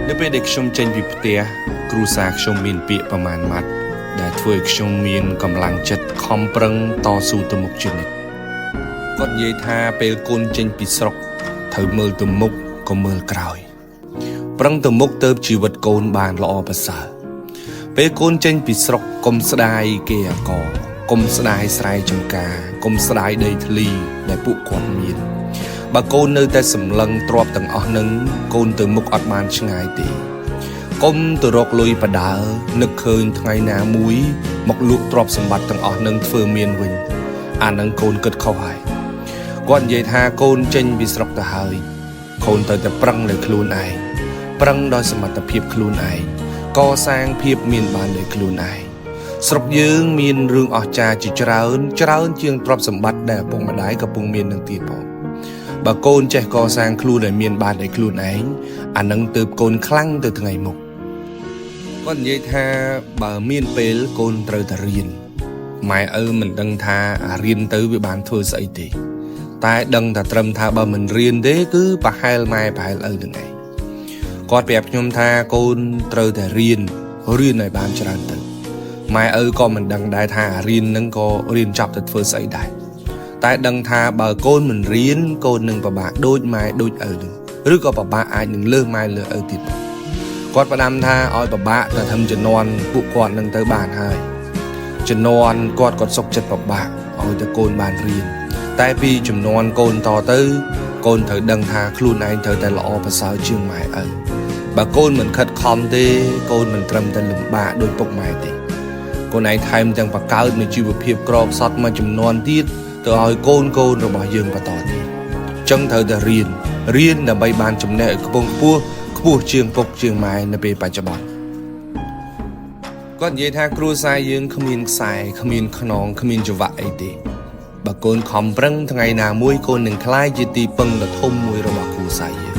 នៅពេលដែលខ្ញុំចេញពីផ្ទះគ្រួសារខ្ញុំមានពាក្យប្រមាណម៉ាត់ដែលធ្វើឲ្យខ្ញុំមានកម្លាំងចិត្តខំប្រឹងតស៊ូទៅមុខជានិច្ចគាត់និយាយថាពេលកូនចេញពីស្រុកត្រូវមើលទៅមុខកុំមើលក្រោយ ប្រឹងទៅមុខទៅជីវិតកូនបានល្អប្រសើរពេលកូនចេញពីស្រុកកុំស្ដាយគេអកកុំស្ដាយស្រែចម្ការកុំស្ដាយដីធ្លីដែលពួកគាត់មាន បើកូននៅតែសម្លឹងទ្របទាំងអស់នឹងកូនទៅមុខអត់បានឆ្ងាយទេកុំទៅរកលុយបដើនឹកឃើញថ្ងៃណាមួយ មកលក់ទ្រព្យសម្បត្តិទាំងអស់នឹងធ្វើមានវិញអានឹងកូនគិតខុសហើយគាត់និយាយថាកូនចេញពីស្រុកទៅហើយកូនត្រូវតែប្រឹងលើខ្លួនឯងប្រឹងដោយសមត្ថភាពខ្លួនឯងកសាងភាពមានបានដោយខ្លួនឯងស្រុកយើងមានរឿងអស្ចារ្យជាច្រើនច្រើនជាងទ្រព្យសម្បត្តិដែលឪពុកម្ដាយកំពុងមាននឹងទៀតផង បើកូនចេះកសាងខ្លួនឲ្យមានបានដោយខ្លួនឯងអានឹងទៅកូនខ្លាំងទៅថ្ងៃមុខគាត់និយាយថាបើមានពេលកូនត្រូវតែរៀនម៉ែឪមិនដឹងថាអារៀនទៅវាបានធ្វើស្អីទេតែដឹងតែត្រឹមថាបើមិនរៀនទេគឺប្រហែលម៉ែប្រហែលឪនឹងឯងគាត់ប្រាប់ខ្ញុំថាកូនត្រូវតែរៀនរៀនឲ្យបានច្រើនទៅម៉ែឪក៏មិនដឹងដែរថាអារៀននឹងក៏រៀនចប់ទៅធ្វើស្អីដែរ តែដឹងថាបើកូនមិនរៀនកូននឹងពិបាកដូចម៉ែដូចឪនឹងឬក៏ពិបាកអាចនឹងលើសម៉ែលើសឪទៀតគាត់ផ្ដាំថាឲ្យពិបាកតែធ្វើជំនាន់ពួកគាត់នឹងទៅបានហើយជំនាន់គាត់គាត់សុខចិត្តពិបាកឲ្យតែកូនបានរៀនតែពីជំនាន់កូនតទៅកូនត្រូវដឹងថាខ្លួនឯងត្រូវតែល្អប្រសើរជាងម៉ែឪបើកូនមិនខិតខំទេកូនមិនត្រឹមតែលំបាកដូចពុកម៉ែទេ កូនឯងថែមទាំងបង្កើតនូវជីវភាពក្រខ្សត់មួយចំនួនទៀតទៅឲ្យកូនកូនរបស់យើងបន្តទៀតចឹងត្រូវតែរៀនរៀនដើម្បីបានចំណេះឲ្យខ្ពង់ខ្ពស់ខ្ពស់ជាងពុកជាងម៉ែនៅពេលបច្ចុប្បន្នគាត់និយាយថាគ្រួសារយើងគ្មានខ្សែគ្មានខ្នងគ្មានចង្វាក់អីទេបើកូនខំប្រឹងថ្ងៃណាមួយកូននឹងក្លាយជាទីពឹងដ៏ធំមួយរបស់គ្រួសារយើង។